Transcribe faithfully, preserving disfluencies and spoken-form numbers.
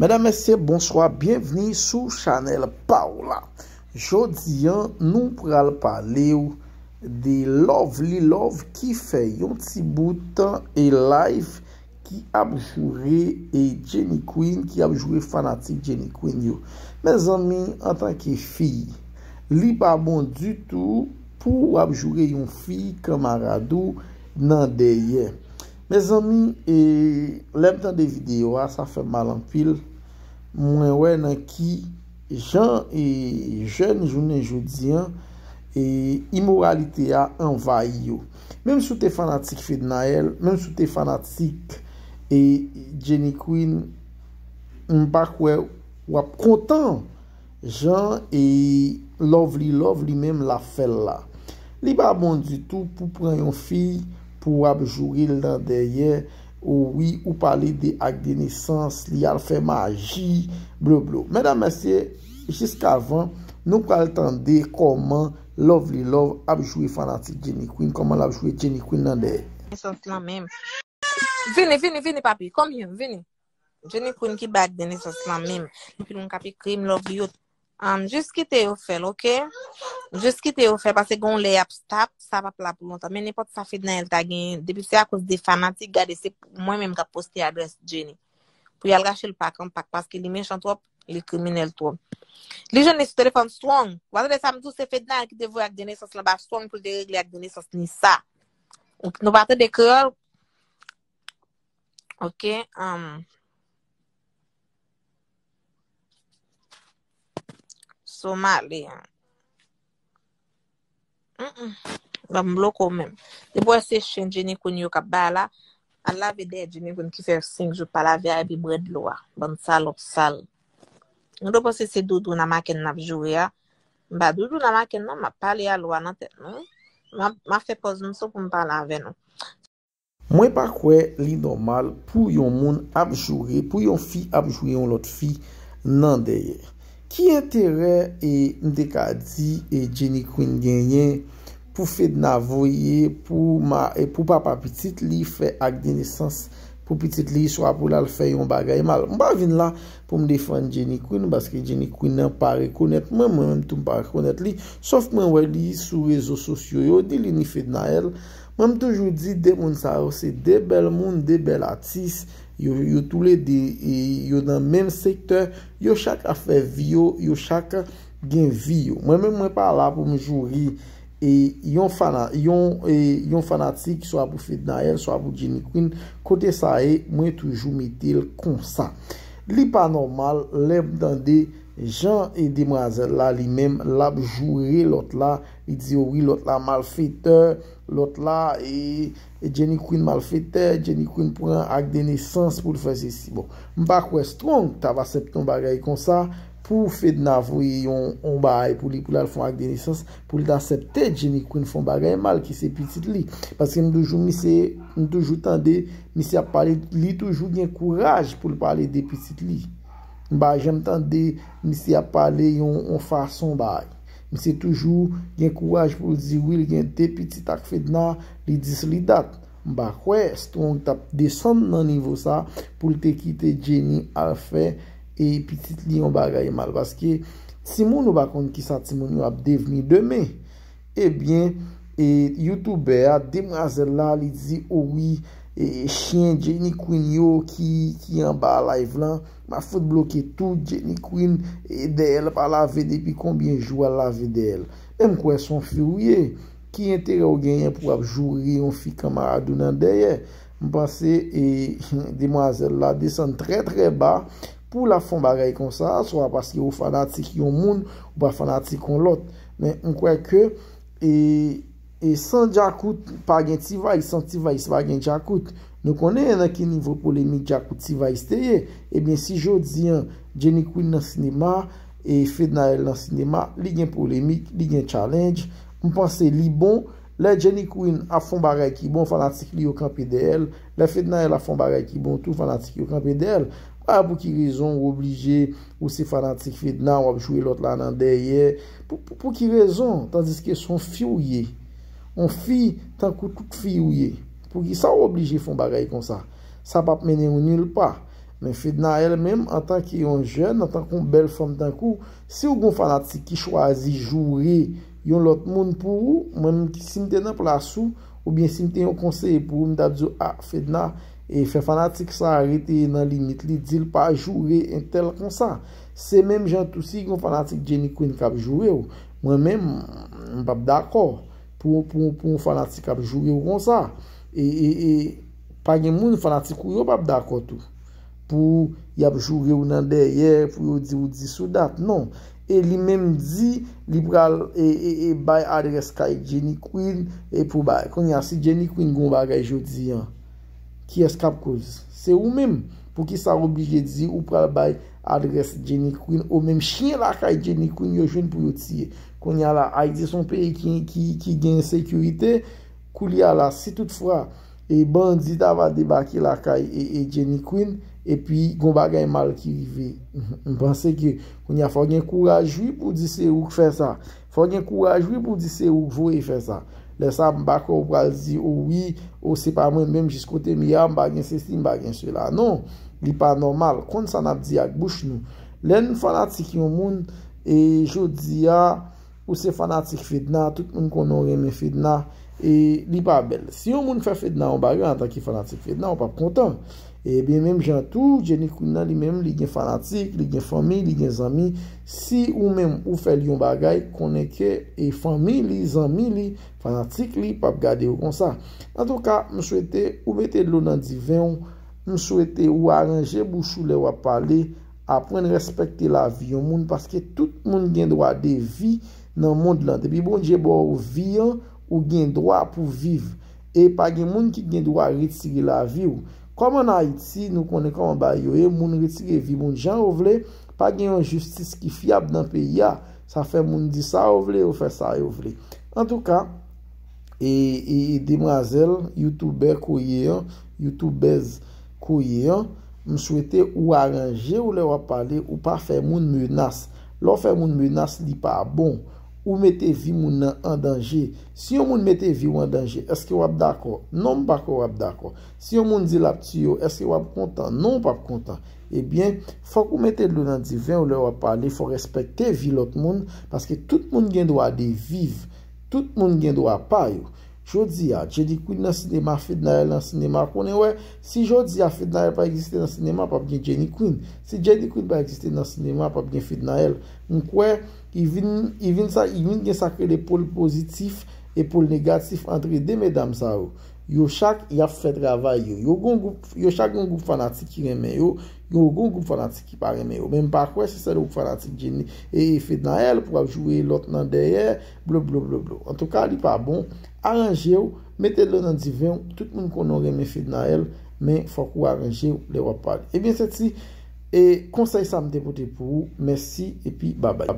Medam, mesye, bonswa, byenvni sou chanèl pa w la. Jodi a, nou pral pale w de Lovely Love ki fè yon ti bout e live ki ap joure e Jenny Queen, ki ap joure fanatik Jenny Queen yo. Mezanmi, antanke fi, li pa bon ditou pou w ap joure yon fi kanmarad ou nan dèyè. Mezanmi, e, lè m tande videyo a, sa fè m mal anpil. Mwen wè nan ki jan e jèn jounen jodi a, e imoralite a anvayi yo. Menm si w te fanatik Fednaelle, menm si w te fanatik e Jenny Queen, m pa kwè w ap kontan jan e Lovely Love li menm l ap fè l la. Li pa bon ditou pou pran yon fi pou w ap joure l nan dèyè. O wi, ou pale de ak de nesans, li al fè maji, bloblo. Medam, mesye, jiskavan, nou pral tande kòman Lovely Love ap joure fanatik Jenny Queen, kòman l ap joure Jenny Queen nan dèyè. Nesans lan menm. Vini, vini, vini, papi. Come here, vini. Jenny Queen ki bay ak de nesans lan menm. Anpil moun k ap ekri m, Lovely yo. Um, jis kite yo fè l, oke? Jis kite yo fè, paske gon lè y ap stop, sa p ap la pou lontan. Men nenpòt sa Fednaelle ta genyen, depi se akoz de fanatik, gade, se mwen menm k ap poste adrès Jenny. Pou y al rache l pak an pak, paske li mechan twòp, li kriminèl twòp. Li jwenn li sou telefòn Strong. W a tande sa m di w, se Fednaelle ki te voye ak de nesans lan ba Strong pou l te regle ak de nesans ni sa. Nou pa tande kreyòl? Ok, um, Somali. Mm-mm. Ban m bloke w menm. Depi w wè se chen Jenny Queen yo k ap bay la, al lave dèyè Jenny Queen ki fè senk jou pa lave a epi bwè dlo a. Bann salòp sal. Nou dwe panse se doudou nan maken n ap joure a. M pa doudou nan maken non, m ap pale a lwa nan tèt nou. M ap, m ap fè pòz m sou pou m pale avè nou. Mwen pa kwè li nòmal pou yon moun ap joure, pou yon fi ap joure yon lòt fi nan dèyè. Ki enterè e m te ka di e Jenny Queen genyen pou Fedna voye pou ma, e pou papa pitit li fè ak de nesans pou pitit li, swa pou l al fè yon bagay mal? M pa vin la pou m defann Jenny Queen, paske Jenny Queen nan pa rekonèt mwen, mwen menm tou m pa rekonèt li, sòf mwen wè li sou rezo sosyo yo, ni li ni Fednaelle. Mwen m toujou di de moun sa yo se de bèl moun, de bèl atis, yo, yo toulede, e, yo nan menm sektè, yo chak ap fè vi yo, yo chak gen vi yo. Mwen menm mwen pa la pou m joure e yon fana, yon, e yon fanatik, swa pou Fednaelle, swa pou Jenny Queen, kote sa ye, mwen toujou mete l konsa. Li pa nòmal lè m tande jan e demwazèl la li menm l ap joure lòt la, li di o wi lòt la malfetè, lòt la e, e Jenny Queen malfetè, Jenny Queen pran ak de nesans pou l fè sesi. Bon, m pa kwè Strong t ap aksepte yon bagay konsa, pou Fedna voye yon, yon bagay pou li, pou l al fè yon ak de nesans, pou l ta aksepte Jenny Queen fè yon bagay mal, ki se pitit li. Paske m toujou, misye, m toujou tande, misye ap pale, li toujou gen kouraj pou l pale de pitit li. M pa janm tande misye ap pale yon, yon fason bagay. Misye toujou gen kouraj pou l di wi, l gen de pitit ak Fedna, li dis li dat. M pa kwè Strong t ap desann nan nivo sa pou l te kite Jenny al fè e pitit li yon bagay mal. Paske timoun, ou pa konn kisa timoun yo ap devni demen. Ebyen, e, youtubè a, demwazèl la, li di, o wi, e, chen Jenny Queen yo ki, ki anba live lan, m ap fout bloke tout Jenny Queen, e, dèyè l pa lave depi konbyen jou al lave dèyè l. Men m kwè se yon fi ou ye. Ki enterè w genyen pou w ap joure yon fi kanmarad ou nan dèyè? M panse, e, demwazèl la desann trè, trè ba pou l ap fè yon bagay konsa, swa paske ou fanatik yon moun, ou pa fanatik yon lòt. Men m kwè ke, e, e san djakout pa gen T-Vice, san T-Vice pa gen djakout. Nou konnen nan ki nivo polemik djakout T-Vice te ye. Ebyen, si jodi a Jenny Queen nan sinema, e Fednaelle nan sinema, li gen polemik, li gen challenge. M panse li bon. Lè Jenny Queen ap fè yon bagay ki bon, fanatik li yo kanpe dèyè l. Lè Fednaelle ap fè yon bagay ki bon tou, fanatik yo kanpe dèyè l. Pa pou ki rezon ou oblije, ou se fanatik Fedna, w ap joure lòt la nan dèyè? Pou, pou, pou ki rezon? Tandiske se yon fi w ye. Yon fi tankou tout fi ou ye. Poukisa w oblije fè yon bagay konsa? Sa p ap mennen w nil pa. Men Fednaelle menm, antanke yon jèn, antanke yon bèl fanm tankou w, si w gen yon fanatik ki chwazi joure yon lòt moun pou ou, mwen menm, si m te nan plas ou, oubyen si m te yon konseye pou ou, m t ap di w, a, Fedna, e fè fanatik sa a rete nan limit li, di l pa joure entèl konsa. Se menm jan tou si gen yon fanatik Jenny Queen k ap joure w, mwen menm, m p ap dakò pou, pou, pou yon fanatik ap joure w konsa. E, e, e pa gen moun, fanatik ou yo p ap dakò tou pou y ap joure w nan dèyè, pou yo di w dis ou dat. Non. E li menm di li pral e, e, e bay adrès kay Jenny Queen e pou bay. Kounye a, si Jenny Queen gen yon bagay jodi a, kiyès k ap koz? Se ou menm. Poukisa w oblije di ou pral bay adrès Jenny Queen, ou menm chen lakay Jenny Queen yo jwenn pou yo tiye? Kounye a la, Ayiti se yon peyi ki, ki, ki gen ensekirite. Koulye a la, si toutfwa e bandi ta va debake lakay e, e Jenny Queen, epi gon bagay mal ki rive, m panse ke kounye a fò gen kouraj wi pou di se ou k fè sa. Fò gen kouraj wi pou di se ou k voye fè sa. Lè sa, m pa kwè ou pral di, o wi, o se pa mwen menm, jis kote m ye a, m pa gen sesi, m pa gen sela. Non, li pa nòmal. Konn sa n ap di ak bouch nou. Lè n fanatik yon moun, e jodi a, ou se fanatik Fedna, tout moun konnen w renmen Fedna, e li pa bèl. Si yon moun fè Fedna yon bagay antanke fanatik Fedna, ou p ap kontan. Ebyen, menm jan tou, Jenny Queen nan li menm, li gen fanatik, li gen fanmi, li gen zanmi. Si ou menm ou fè l yon bagay, konnen ke e fanmi li, zanmi li, fanatik li, p ap gade w konsa. Antouka, m swete ou mete dlo nan diven w, m swete ou aranje bouch ou lè w ap pale, aprann respekte lavi yon moun, paske tout moun gen dwa de vi nan mond lan. Depi Bondye ba w vi an, ou gen dwa pou viv. E pa gen moun ki gen dwa retire lavi w. Kòm ann Ayiti, nou konnen kòman bagay yo ye, moun retire vi moun jan yo vle, pa gen yon jistis ki fyab nan peyi a. Sa fè moun di sa yo vle, yo fè sa yo vle. Antouka, e, e, e demwazèl, youtubè koye an, youtubèz koye an, m swete ou aranje w lè w ap pale, ou pa fè moun menas. Lè w fè moun menas, li pa bon. Ou mete vi moun nan an danje. Si yon moun mete vi w an danje, èske w ap dakò? Non, m pa kwè w ap dakò. Si yon moun di l ap tiye w, èske w ap kontan? Non, w p ap kontan. Ebyen, fòk ou mete dlo nan diven w lè w ap pale, fò w respekte vi lòt moun, paske tout moun gen dwa de viv, tout moun gen dwa pa yo. Jodi a, Jenny Queen nan sinema, Fednaelle nan sinema, konnen wè, si jodi a Fednaelle pa egziste nan sinema, p ap gen Jenny Queen. Si Jenny Queen pa egziste nan sinema, p ap gen Fednaelle. M kwè, i vin, i vin sa, i vin gen sa k rele pòl pozitif e pòl negatif antre de medam sa yo. Yo chak, y ap fè travay yo. Yo gon gwoup, yo chak gon gwoup fanatik ki renmen yo, yo gon gwoup fanatik ki pa renmen yo. Men m pa kwè se sèl gwoup fanatik Jenny e Fednaelle pou ap joure lòt nan dèyè, blo, blo, blo, blo. Antouka, li pa bon. Aranje w, mete dlo nan diven w, tout moun konnen w renmen Fednaelle, men fòk ou aranje w lè w ap pale. Ebyen, se ti e konsèy sa m te pote pou ou. Mèsi, epi babay.